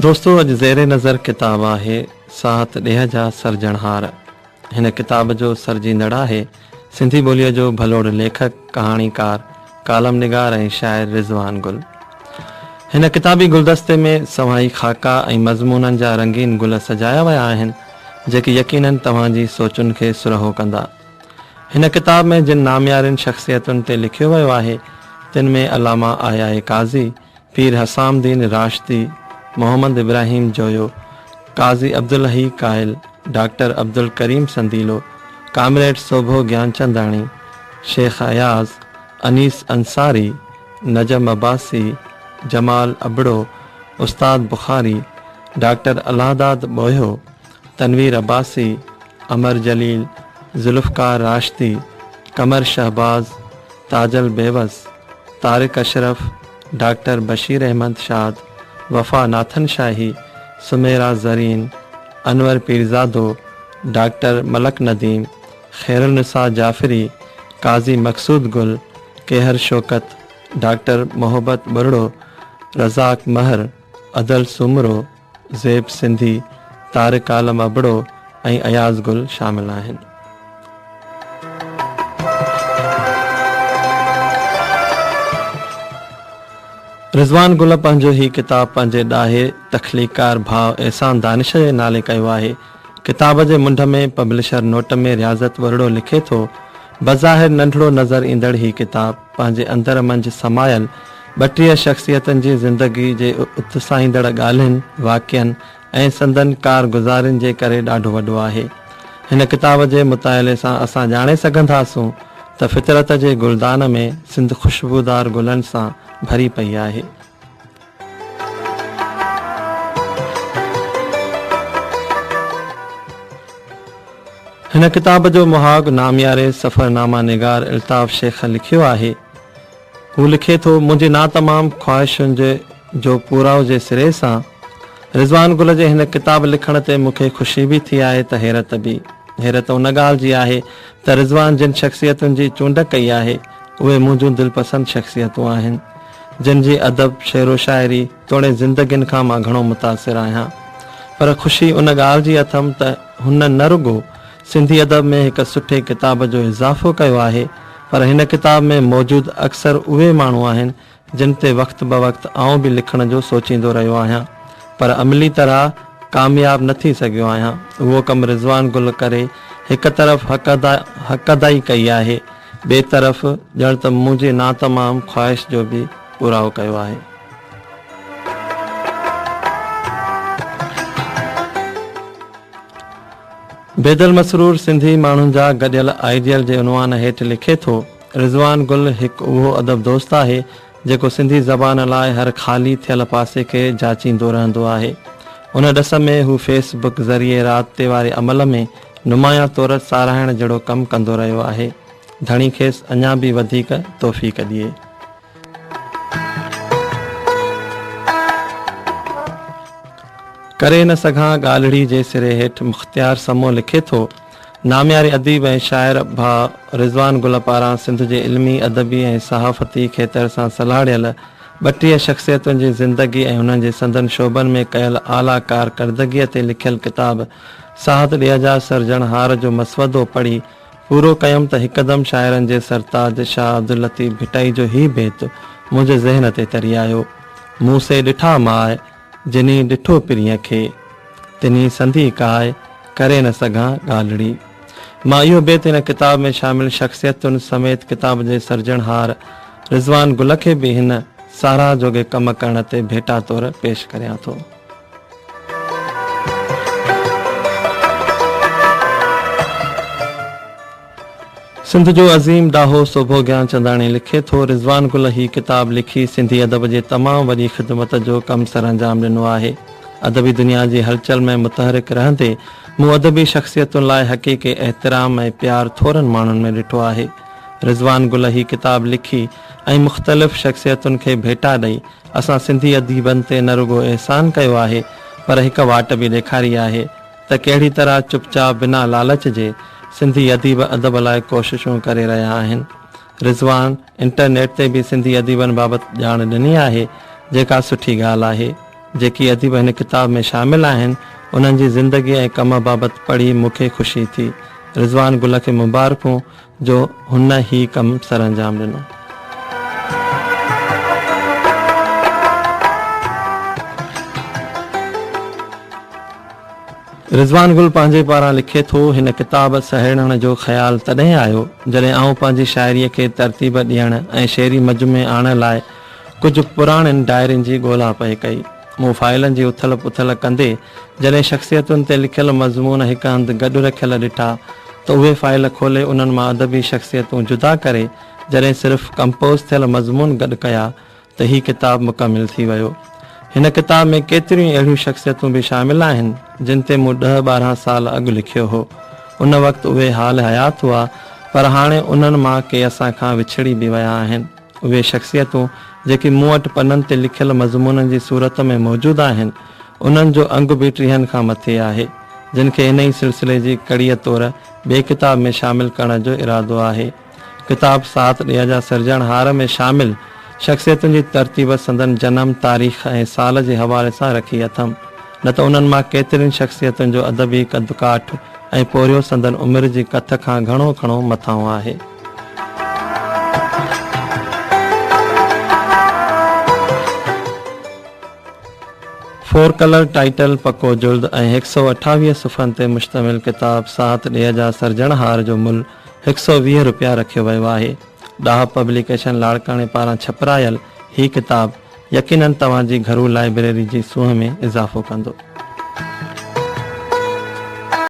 دوستو اڄ زير نظر ڪتاب آهي ساهت ڏيهه جا سرجڻهار. هن ڪتاب جو سرجيندڙ آهي سنڌي ٻوليء جو ڀلوڙ ليکڪ، ڪهاڻيڪار، ڪالم نگار ۽ شاعر رضوان گل. هن ڪتابي گلدستي ۾ سوائي خاڪا ۽ مضمونن جا رنگين گل سجايا ويا آهن، جيڪي يقيناً توهان جي سوچن کي سرهو ڪندا. هن ڪتاب ۾ جن ناميارين شخصيتن تي لکيو ويو آهي، تن ۾ علامه آء آء قاضي، پير حسام الدين راشدي، محمد ابراهيم جويو، قاضي عبدالحئي قائل، ڊاڪٽر عبدالڪريم سنديلو، ڪامريڊ سوڀو گيانچنداڻي، شيخ اياز، انيس انصاري، نجم عباسي، جمال ابڙو، استاد بخاري، ڊاڪٽر الهداد ٻوهيو، تنوير عباسي، امر جليل، ذوالفقار راشدي، قمر شهباز، تاجل بيوس، طارق اشرف، ڊاڪٽر بشير احمد شاد، وفا ناٿن شاهي، سميرا زرين، انور پيرزادو، ڊاڪٽر ملڪ نديم، خيرالنساء جعفري، قاضي مقصود گل، ڪيهر شوڪت، ڊاڪٽر محبت ٻرڙو، رزاق مهر، ادل سومرو، زيب سنڌي، طارق عالم ابڙو ۽ اياز گل شامل آهن. رضوان گل پنهنجو هي ڪتاب پنهنجي ڏاهي تخليقڪار ڀاء احسان دانش جي نالي ڪيو آهي. ڪتاب جي منڍ ۾ پبلشر نوٽ ۾ رياضت ٻرڙو لکي ٿو، بظاهر ننڍڙو نظر ايندڙ هي ڪتاب پنهنجي اندر منجهه سمايل 32 شخصيتن جي زندگي جي اتساهيندڙ ڳالهين، واقعن ۽ سندن ڪارگذارين جي ڪري ڏاڍو وڏو آهي. هن ڪتاب جي مطالعي سان اسان ڄاڻي سگهنداسون ته فطرت جي گلدان ۾ سنڌ خوشبودار گلن سان ڀري پئي آهي. هن ڪتاب جو مهاڳ نامياري سفرنامه نگار الطاف شيخ لکيو آهي. هو لکي ٿو، منهنجي ناتمام خواهشن جي جو پورائو جي سري سان، رضوان گل جي هن ڪتاب لکڻ تي مون کي خوشي به ٿي آهي ته حيرت به. حيرت ان ڳالهه جي آهي ته رضوان جن شخصيتن جي چونڊ ڪئي آهي، اهي منهنجون دلپسند شخصيتون آهن، جن جي ادب، شعر و شاعري توڙي زندگين کان مان گهڻو متاثر آهيان. پر خوشي ان ڳالهه جي اٿم ته هن نه رڳو سنڌي ادب ۾ هڪ سٺي ڪتاب جو اضافو ڪيو آهي پر هن ڪتاب ۾ موجود اڪثر اهي ماڻهو آهن جن تي وقت بوقت آئون به لکڻ جو سوچيندو رهيو آهيان پر عملي طرح ڪامياب نه ٿي سگهيو آهيان. اهو ڪم رضوان گل ڪري هڪ طرف حق ادائي ڪئي آهي ٻئي طرف ڄڻ ته منهنجي ناتمام خواهش جو به پورائو ڪيو آهي. بيدل مسرور سنڌي ماڻهن جا گڏيل آئيڊيل جي عنوان هيٺ لکي ٿو، رضوان گل هڪ اهو ادب دوست آهي، جيڪو سنڌي زبان لاء هر خالي ٿيل پاسي کي جاچيندو رهندو آهي. ان ڏس ۾ هو فيس بڪ ذريعي رابطي واري عمل ۾ نمايان طور ساراهڻ جهڙو ڪم ڪندو رهيو آهي. ڌڻي کيس اڃا به وڌيڪ توفيق ڏئي. ڪري نه سگهان ڳالهڙي جي سري هيٺ مختيار سمون لکي ٿو، نامياري اديب ۽ شاعر ڀاء رضوان گل پاران سنڌ جي علمي، ادبي ۽ صحافتي کيتر سان سلهاڙيل 32 شخصيتن جي زندگي ۽ انهن جي سندن شعبن ۾ ڪيل اعليٰ ڪارڪردگيء تي لکيل ڪتاب ساهت ڏيهه جا سرجڻهار جو مسودو پڙهي پورو ڪيم ته هڪدم شاعرن جي سرتاج شاهه عبداللطيف ڀٽائي جو هي بيت منهنجي ذهن تي تري آيو، مون سي ڏٺا ماء، جني ڏٺو پرينء کي، تنهي سندي ڪاء، ڪري نه سگهان ڳالهڙي. مان اهو بيت هن ڪتاب ۾ شامل شخصيتن سميت ڪتاب جي سرجڻهار رضوان گل کي به هن ساراهه جوڳي ڪم ڪرڻ تي ڀيٽا طور پيش ڪريان ٿو. سنڌ جو عظيم ڏاهو سوڀو گيانچنداڻي لکي ٿو، رضوان گل هي ڪتاب لکي سنڌي ادب جي تمام وڏي خدمت جو ڪم سرانجام ڏنو آهي. ادبي دنيا جي هلچل ۾ متحرڪ رهندي مون ادبي شخصيتن لاء حقيقي احترام ۽ پيار ٿورن ماڻهن ۾ ڏٺو آهي. رضوان گل هي ڪتاب لکي ۽ مختلف شخصيتن کي ڀيٽا ڏئي اسان سنڌي اديبن تي نه رڳو احسان ڪيو آهي پر هڪ واٽ به ڏيکاري آهي ته ڪهڙي طرح چپ چاپ بنا لالچ جي سنڌي اديب ادب لاء ڪوششون ڪري رهيا آهن. رضوان انٽرنيٽ تي به سنڌي اديبن بابت ڄاڻ ڏني آهي جيڪا سٺي ڳالهه آهي. جيڪي اديب هن ڪتاب ۾ شامل آهن، انهن جي زندگي ۽ ڪم بابت پڙهي مون کي خوشي ٿي. رضوان گل کي مبارڪون جو هن هي ڪم سرانجام ڏنو. رضوان گل پنهنجي پاران لکي ٿو، هن ڪتاب سهيڙڻ جو خيال تڏهن آيو، جڏهن آئون پنهنجي شاعريء کي ترتيب ڏيڻ ۽ شعري مجموعي آڻڻ لاء ڪجهه پراڻين ڊائرين جي ڳولا پئي ڪئي. مون فائلن جي اٿل پٿل ڪندي جڏهن شخصيتن تي لکيل مضمون هڪ هنڌ گڏ رکيل ڏٺا ته اهي فائل کولي انهن مان ادبي شخصيتون جدا ڪري جڏهن صرف ڪمپوز ٿيل مضمون گڏ ڪيا ته هي ڪتاب مڪمل ٿي ويو. هن ڪتاب ۾ ڪيتريون ئي اهڙيون شخصيتون به شامل آهن، جن تي مون ڏهه 12 سال اڳ لکيو هو. ان وقت اهي حال حيات هئا، پر هاڻي انهن مان ڪي اسان کان وڇڙي به ويا آهن. اهي شخصيتون جيڪي مون وٽ پنن تي لکيل مضمونن جي صورت ۾ موجود آهن، انهن جو انگ به ٽيهن کان مٿي آهي، جن کي انهي سلسلي جي ڪڙيء طور ٻئي ڪتاب ۾ شامل ڪرڻ جو ارادو آهي. ڪتاب ساٿ ڏيهه جا سرجڻهار ۾ شامل شخصيتن جي ترتيب سندن جنم تاريخ ۽ سال جي حوالي سان رکي اٿم، نه ته انهن مان ڪيترين شخصيتن جو ادبي قد ڪاٺ ۽ پورهيو سندن عمر جي ڪٿ کان گهڻو گهڻو مٿانهون آهي. فور ڪلر ٽائيٽل، پڪو جلد ۽ هڪ سئو اٺاويهه صفحن تي مشتمل ڪتاب ساهت ڏيهه جا سرجڻهار جو ملهه 120 رپيا رکيو ويو آهي. ڏاهپ پبليڪيشن لاڙڪاڻي پاران ڇپرايل هي ڪتاب يقينن توهان جي گهرو لائبريري جي سونهن ۾ اضافو ڪندو.